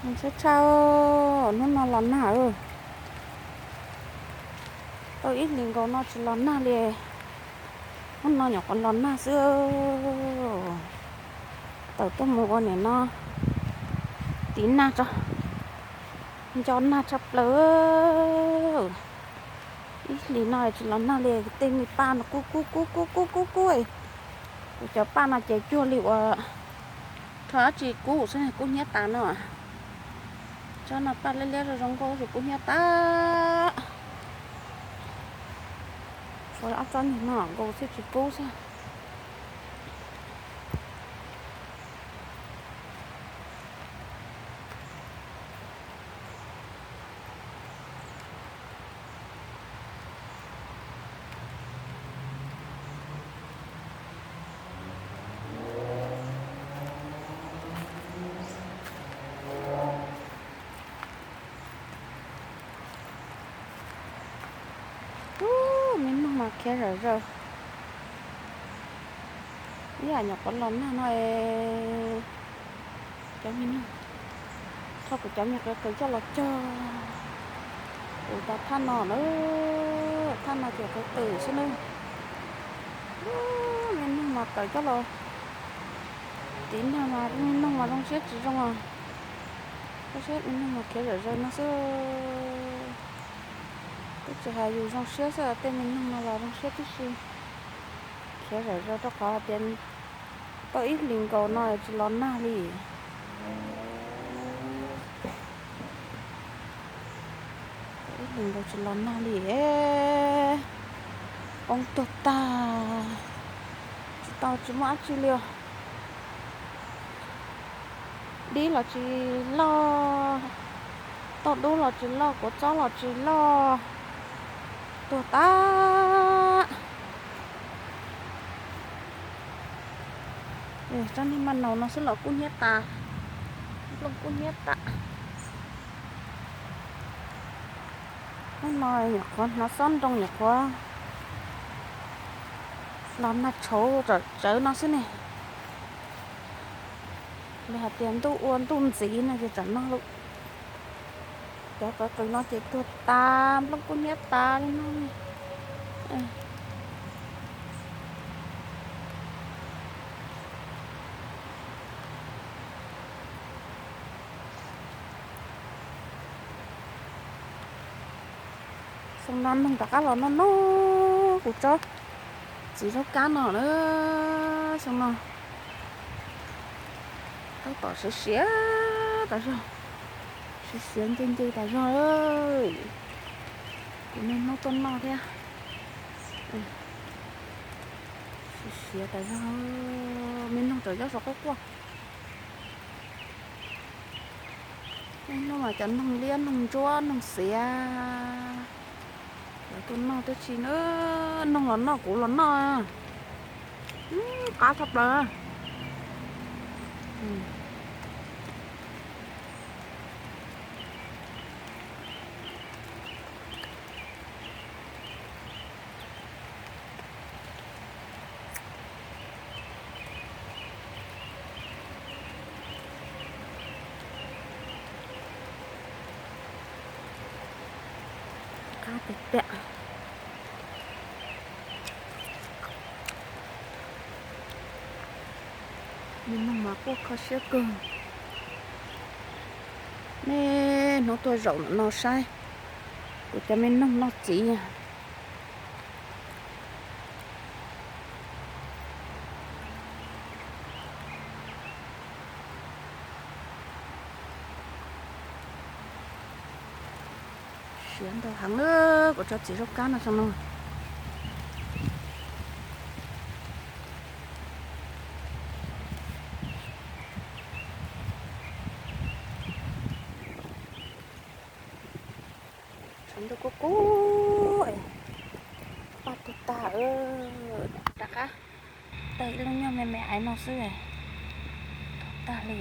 Tshab tshaj, hnub no los nag. Tau ib hlis nkaus no tsis los nag li. Hnub no nyuam qhuav los nag xwb. Tawm tuaj mus ua nim no tiv nag tso, nco nag tshaj plaws. Ib hlis no tsis los nag li, tej me paj no kub kub kub kub kub kub kub. Kuv cov paj no ces cuag li uas rho dab tsi kub xwb, kub hnyiab tas no. Tsob no paj liab liab zoo zoo nkauj tab sis kub hnyiab tas. Tshuav ob tsob niag no nkaus xwb tsis kub xwb. Ub, me noog mas khiav zom zaws. Ib yam nyuam qhuav los nag no es cov me noog, thaum kuv cov me qev qev coj los cog kuv cov thaj no na, thaj no ces qev qev xwb na. Ub, me noog mas tawm coj los tiv nag mas me noog mas zoo siab tsis zoo os. Zoo siab me noog mas khiav zom zaws no xwb. Twb tsis hais yus zoo siab xwb, tej me noog no los zoo siab tib si. Khiav zom zaws rau qhov hais tias tau ib hlis nkaus no tsis los nag li. Tau ib hlis nkaus tsis los nag li, poob tuag tag, tsis tau tsis muaj dab tsi li os. Dib los tsis loj, tauj dub los tsis loj, kua txob los tsis loj, tuag tas. Tsob niag maj naus no xwb los kub hnyiab tas, nplooj kub hnyiab tas. Hnub no nyuam qhuav hnav xob nroo, nyuam qhuav los nag tshauv tsawv tsawv no xwb ne. Lawv hais tias ntuj ua ntuj ntxiv no ces tsam no lawm. Cov qev qev no ces tuag tas, nplooj kub hnyiab tas li no. Xyoo no noog rov qab los noj noj kuv tsob txiv zaub kab no na. Xyoo no tab tom siav siav tas zog, siav siav nce nce tas zog. Kuv niaj hnub tuaj noj thiab. Siav siav tas zog, me noog tseem nyob saum qaib quaj. Niaj hnub mas cov noog liab, noog ntsuab, noog xiav, lawv tuaj noj twb tsis, noog los noj kuv los noj. Qab tshaj plaws. Qab tiag tiag. Me noog mas quaj kho siab kawg. Niaj hnub tuaj zaum ntawm no saib kuv cov me noog noj txiv. Siav ntau heev lawm kuv tsob txiv zaub kab no xyoo no. Tshav ntuj kub kub, paj tuag tag. Rov qab tag ib lub nyuag me me aiv no xwb, tuag tag li.